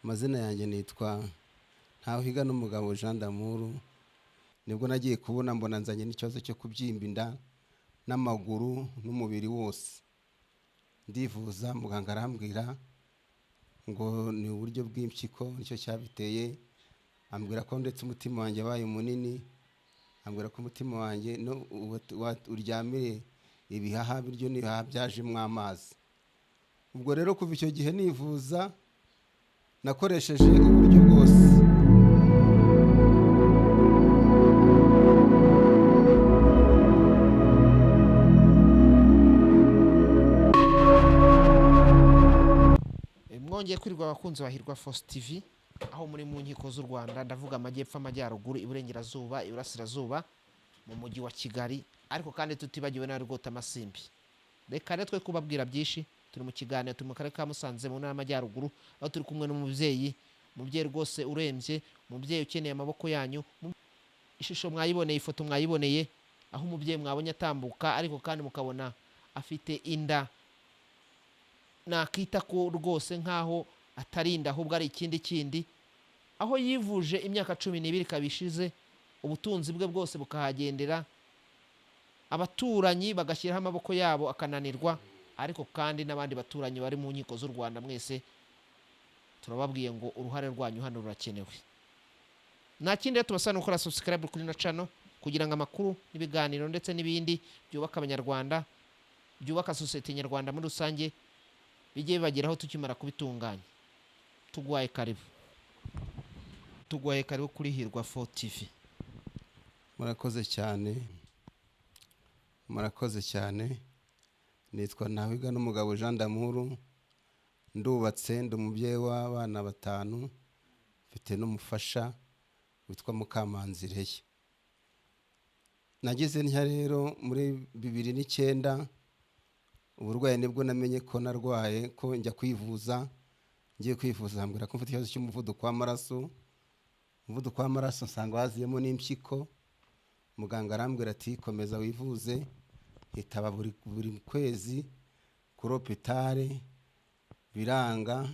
Amazina yanjye nitwa Ntawiga n'umugabo Jean d'Amour. Nibwo nagiye kubona mbona nzanye n'ikibazo cyo kubyimba inda n'amaguru n'umubiri wose. Ndivuza, muganga arambwira ngo ni uburyo bw'impyiko nicyo cyabiteye, ambwira ko ndetse umutima wanjye wabaye munini, ambwira ko umutima wanjye uryamire ibihaha, bityo n'ibihaha byajemo amazi. Ubwo rero kuva icyo gihe nivuza nakoresheje uburyo bwose. Mwongeye kwirirwa abakunzi ba Hirwa Force TV aho muri mu nkiko z'u Rwanda, ndavuga amajyepfo, amajyaruguru, iburengerazuba, iburasirazuba, mu mujyi wa Kigali, ariko kandi tutibagiwe na Rwota Amasimbi. Reka rero twe kubabwira byinshi, turi mu kiganiro, turi mu karere ka Musanze mu ntara y'Amajyaruguru, aho turi kumwe n'umubyeyi, umubyeyi rwose urembye, umubyeyi ukeneye amaboko yanyu. Ishusho mwayiboneye, ifoto mwayiboneye, aho umubyeyi mwabonye atambuka, ariko kandi mukabona afite inda nakita ko rwose nkaho atari inda ahubwo ari ikindi kindi, aho yivuje imyaka 12 ikaba ishize, ubutunzi bwe bwose bukahagendera, abaturanyi bagashyiraho amaboko yabo akananirwa, ariko kandi n'abandi baturanyi bari mu nkiko z'u Rwanda mwese turababwiye ngo uruhare rwanyu hano rurakenewe. Nta kindi rero tubasaba ni gukora subscribe kuri ino channel kugira ngo amakuru n'ibiganiro ndetse n'ibindi byubaka abanyarwanda, byubaka sosiyete nyarwanda muri rusange bijye bibageraho tukimara kubitunganya. Tuguhaye karibu, tuguhaye karibu kuri Hirwa 4 TV. Murakoze cyane, murakoze cyane. Nitwa Ntawiga n'umugabo Jean d'Amour, ndubatse, ndi umubyeyi w'abana batanu, mfite n'umufasha witwa Mukamanzi Leya. Nagize ntya rero muri 2009, uburwayi nibwo namenye ko narwaye, ko njya kwivuza. Ngiye kwivuza bambwira ko mfite ikibazo cy'umuvuduko w'amaraso. Umuvuduko w'amaraso nsanga waziyemo n'impyiko. Muganga arambwira ati komeza wivuze, nkitaba buri kwezi kuri hopitale, biranga.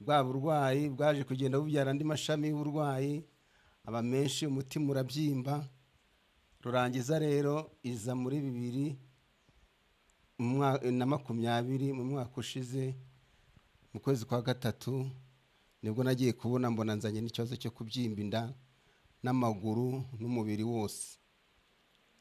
Bwa burwayi bwaje kugenda bubyara andi mashami y'uburwayi aba menshi, umutima urabyimba. Rurangiza rero iza muri 2020, mu mwaka ushize mu kwezi kwa gatatu, nibwo nagiye kubona mbona nzanye n'ikibazo cyo kubyimba inda n'amaguru n'umubiri wose.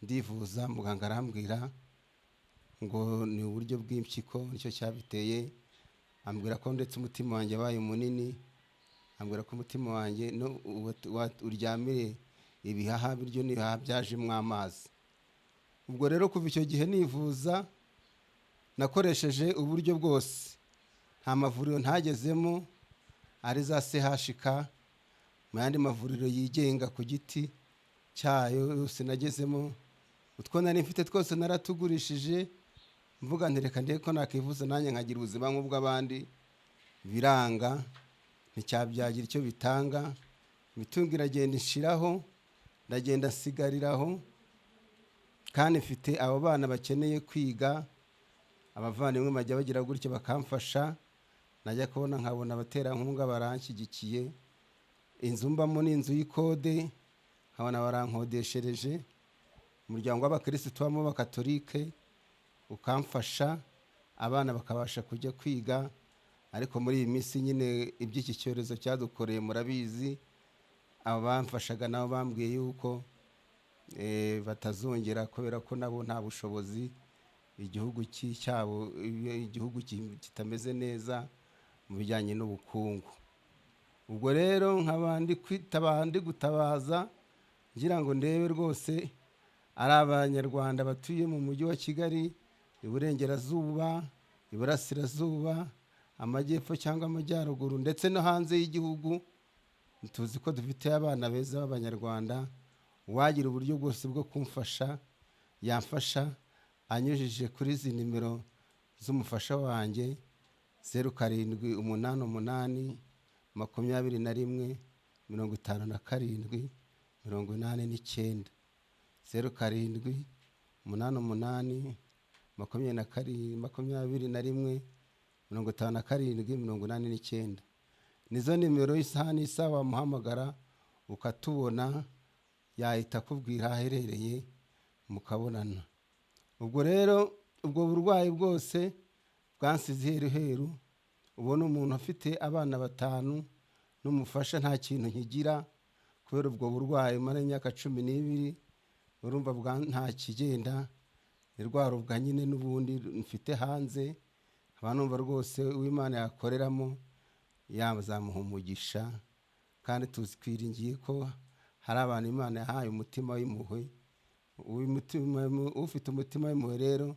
Ndivuza, muganga arambwira ngo ni uburyo bw'impyiko nicyo cyabiteye, ambwira ko ndetse umutima wanjye wabaye munini, ambwira ko umutima wanjye uryamire ibihaha, bityo n'ibihaha byajemo amazi. Ubwo rero kuva icyo gihe nivuza nakoresheje uburyo bwose, nta mavuriro ntagezemo, ari za CHK, mu yandi mavuriro yigenga ku giti cyayo yose nagezemo, utwo nari mfite twose naratugurishije, mvuga nti reka ndebe ko nakivuza nanjye nkagira ubuzima nk'ubw'abandi, biranga, nticyabyagira icyo bitanga, imitungo iragenda inshiraho, ndagenda nsigariraho, kandi mfite abo bana bakeneye kwiga, abavandimwe bajya bagira gutya bakamfasha, najya kubona nkabona abaterankunga baranshyigikiye, inzu mbamo ni inzu y'ikode, nkabona barankodeshereje, umuryango w'abakirisitu tubamo w'abakatolike ukamfasha, abana bakabasha kujya kwiga. Ariko muri iyi minsi nyine iby'iki cyorezo cyadukoreye murabizi, abamfashaga nabo bambwiye yuko batazongera kubera ko nabo nta bushobozi, igihugu cyabo, igihugu kitameze neza mu bijyanye n'ubukungu. Ubwo rero nkaba ndi gutabaza ngira ngo ndebe rwose ari abanyarwanda batuye mu mujyi wa Kigali, iburengerazuba, iburasirazuba, amajyepfo cyangwa amajyaruguru, ndetse no hanze y'igihugu. Tuzi ko dufite abana beza b'abanyarwanda, uwagira uburyo bwose bwo kumfasha yamfasha anyujije kuri izi nimero z'umufasha wanjye: 0 7 8 8 21 57 89, 0 7 8 8 21 57 89. Nizo nimero, isaha n'isaha wamuhamagara ukatubona, yahita akubwira aho aherereye mukabonana. Ubwo rero ubwo burwayi bwose bwansize iheruheru. Ubona umuntu afite abana batanu n'umufasha, nta kintu nkigira kubera ubwo burwayi mara imyaka 12. Urumva nta kigenda, ni rwa rubwa nyine n'ubundi mfite hanze. Nkaba numva rwose uw'Imana yakoreramo yazamuha umugisha, kandi twiringiye ko hari abantu Imana yahaye umutima w'impuhwe. Ufite umutima w'impuhwe rero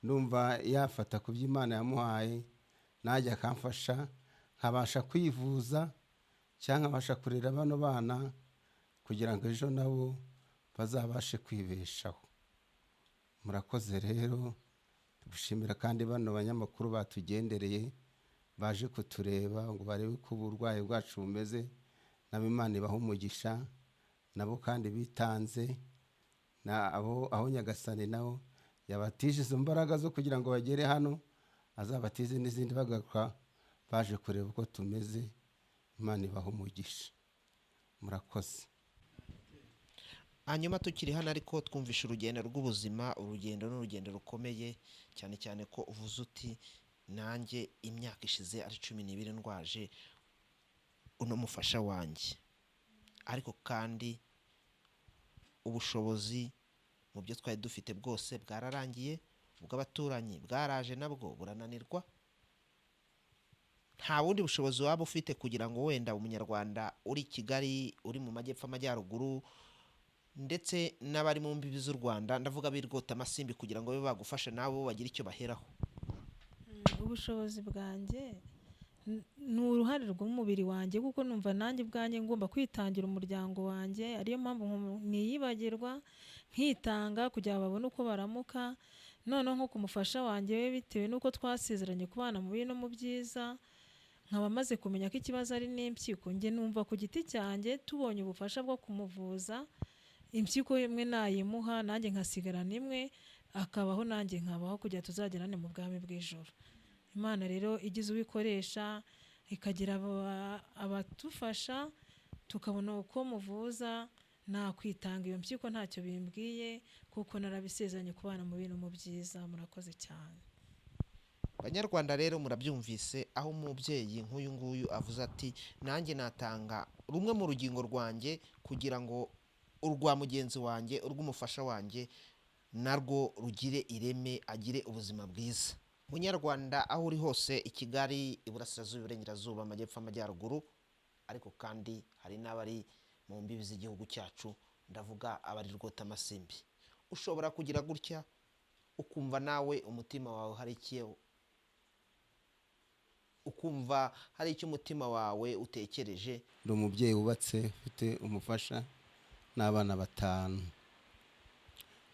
ndumva yafata ku byo Imana yamuhaye, najya akamfasha nkabasha kwivuza cyangwa nkabasha kurera bano bana kugira ngo ejo nabo bazabashe kwibeshaho. Murakoze rero, gushimira kandi bano banyamakuru batugendereye, baje kutureba ngo barebe uko uburwayi bwacu bumeze. Nabo Imana ibaha umugisha, nabo kandi bitanze, na abo aho Nyagasani nabo yabatije izo mbaraga zo kugira ngo bagere hano, azabatize n'izindi bagaruka baje kureba uko tumeze. Imana ibaha umugisha, murakoze. Hanyuma tukiri hano ariko twumvishe urugendo rw'ubuzima. Urugendo ni urugendo rukomeye cyane cyane ko uvuze uti nanjye imyaka ishize ari 12 ndwaje uno mufasha wanjye, ariko kandi ubushobozi mu byo twari dufite bwose bwararangiye, ubw'abaturanyi bwaraje nabwo burananirwa. Nta bundi bushobozi waba ufite kugira ngo wenda umunyarwanda uri i Kigali, uri mu majyepfo, amajyaruguru, ndetse n'abari mu mbibi z'u Rwanda, ndavuga ab'irwota amasimbi, kugira ngo babe bagufasha nabo bagire icyo baheraho? Ubushobozi bwanjye ni uruhare rw'umubiri wanjye, kuko numva nanjye ubwanjye ngomba kwitangira umuryango wanjye, ariyo mpamvu ntiyibagirwa nkitanga kugira ngo babone uko baramuka. Noneho nko ku mufasha wanjye we, bitewe n'uko twasezeranye kubana mu bibi no mu byiza, nkaba maze kumenya ko ikibazo ari n'impyiko, njye numva ku giti cyanjye tubonye ubufasha bwo kumuvuza, impyiko imwe nayimuha nanjye nkasigarana imwe, akabaho nanjye nkabaho, kugira tuzagerane mu bwami bw'ijoro. Imana rero igize uwikoresha ikagira abatufasha tukabona uko muvuza, nakwitanga iyo mpyiko ntacyo bimbwiye, kuko narabisezeranye kubana mu bintu mu byiza. Murakoze cyane. Banyarwanda rero murabyumvise, aho umubyeyi nk'uyu nguyu avuze ati nanjye natanga rumwe mu rugingo rwanjye kugira ngo urwa mugenzi wanjye, urw'umufasha wanjye narwo rugire ireme, agire ubuzima bwiza. Munyarwanda aho uri hose, i Kigali, iburasirazuba, iburengerazuba, amajyepfo, amajyaruguru, ariko kandi hari n'abari mu mbibi z'igihugu cyacu, ndavuga abari rwota amasimbi, ushobora kugira gutya ukumva nawe umutima wawe hari icyo, ukumva hari icyo umutima wawe utekereje. Ndi umubyeyi wubatse, ufite umufasha n'abana batanu.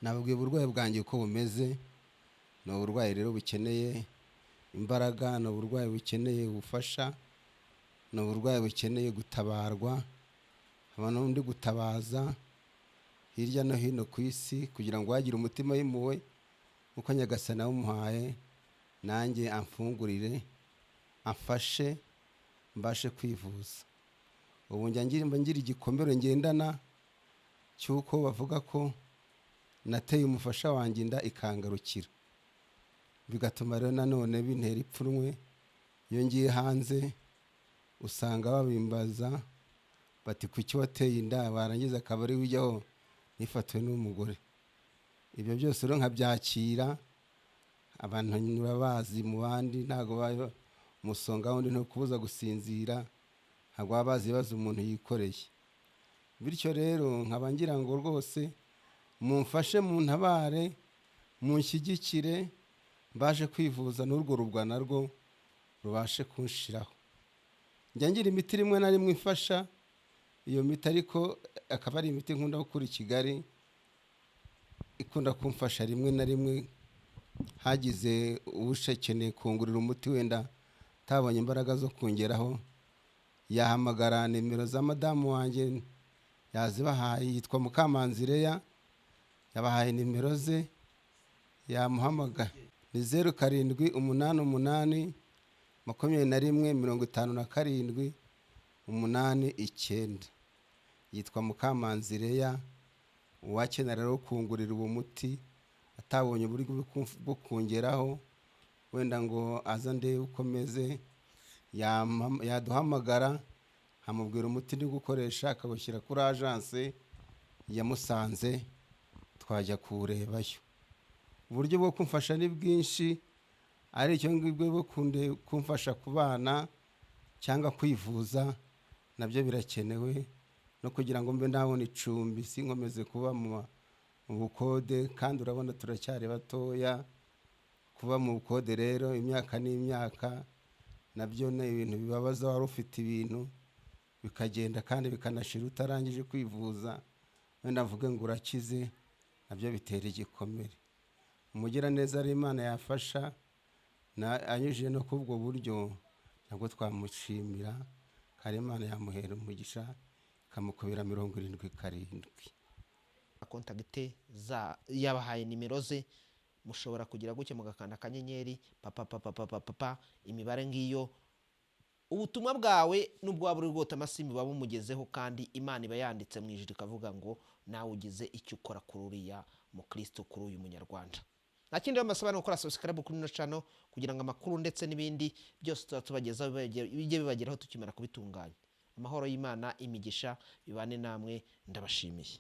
Nababwiye uburwayi bwanjye uko bumeze. Ni uburwayi rero bukeneye imbaraga, ni uburwayi bukeneye ubufasha, ni uburwayi bukeneye gutabarwa. Haba n'undi gutabaza hirya no hino ku isi kugira ngo uwagire umutima w'impuhwe uko Nyagasani awumuhaye, nanjye amfungurire, amfashe mbashe kwivuza. Ubu njya ngira igikomere ngendana cy'uko bavuga ko nateye umufasha wanjye inda ikangarukira, bigatuma rero nanone bintera ipfunwe. Iyo ngiye hanze usanga babimbaza bati kuki wateye inda, barangiza akaba ari ujyaho nifatiwe n'umugore. Ibyo byose rero nkabyakira, abantu bazi mu bandi ntabwo baba umusonga wundi ntukubuza gusinzira, ntabwo baba bazi ibibazo umuntu yikoreye. Bityo rero nkaba ngira ngo rwose mumfashe, muntabare, munshyigikire, mbashe kwivuza n'urwo rubwa narwo rubashe kunshiraho. Njya ngira imiti rimwe na rimwe imfasha, iyo miti ariko akaba ari imiti nkunda gukura i Kigali, ikunda kumfasha rimwe na rimwe. Hagize ushakeneye kungurira umuti wenda atabonye imbaraga zo kungeraho, yahamagara nimero za madamu wanjye yazibahaye, yitwa Mukamanzi Leya, yabahaye nimero ze, yamuhamagara ni 0788 21 57 89. Yitwa Mukamanzi Leya. Uwakenera rero kungurira uwo muti atabonye uburyo bwo kungeraho, wenda ngo aze ndebe uko meze, yaduhamagara nkamubwira umuti ndi gukoresha, akawushyira kuri agence ya Musanze, twajya kuwurebayo. Uburyo bwo kumfasha ni bwinshi, ari icyo ngibwo bwo kumfasha ku bana cyangwa kwivuza nabyo birakenewe, no kugira ngo mbe nabona icumbi sinkomeze kuba mu bukode, kandi urabona turacyari batoya. Kuba mu bukode rero imyaka n'imyaka nabyo ni ibintu bibabaza, wari ufite ibintu bikagenda kandi bikanashira utarangije kwivuza, wenda mvuge ngo urakize, nabyo bitera igikomere. Umugiraneza ari Imana yafasha anyujije no kuri ubwo buryo, nabwo twamushimira, kandi Imana yamuhera umugisha ikamukubira 77. Contacts za yabahaye nimero ze, mushobora kugira gutya mugakanda akanyenyeri papa papa papa papa imibare ngiyo. Ubutumwa bwawe nubwo waba uri rwota amasimbi buba bumugezeho, kandi Imana iba yanditse mu ijuru ikavuga ngo nawe ugize icyo ukora kuri uriya mukristo, kuri uyu munyarwanda. Nta kindi rero mbasaba ni gukora subscribe kuri ino channel, kugira ngo amakuru ndetse n'ibindi byose tuba tubagezaho bijye bibageraho tukimara kubitunganya. Amahoro y'Imana, imigisha bibane namwe, ndabashimiye.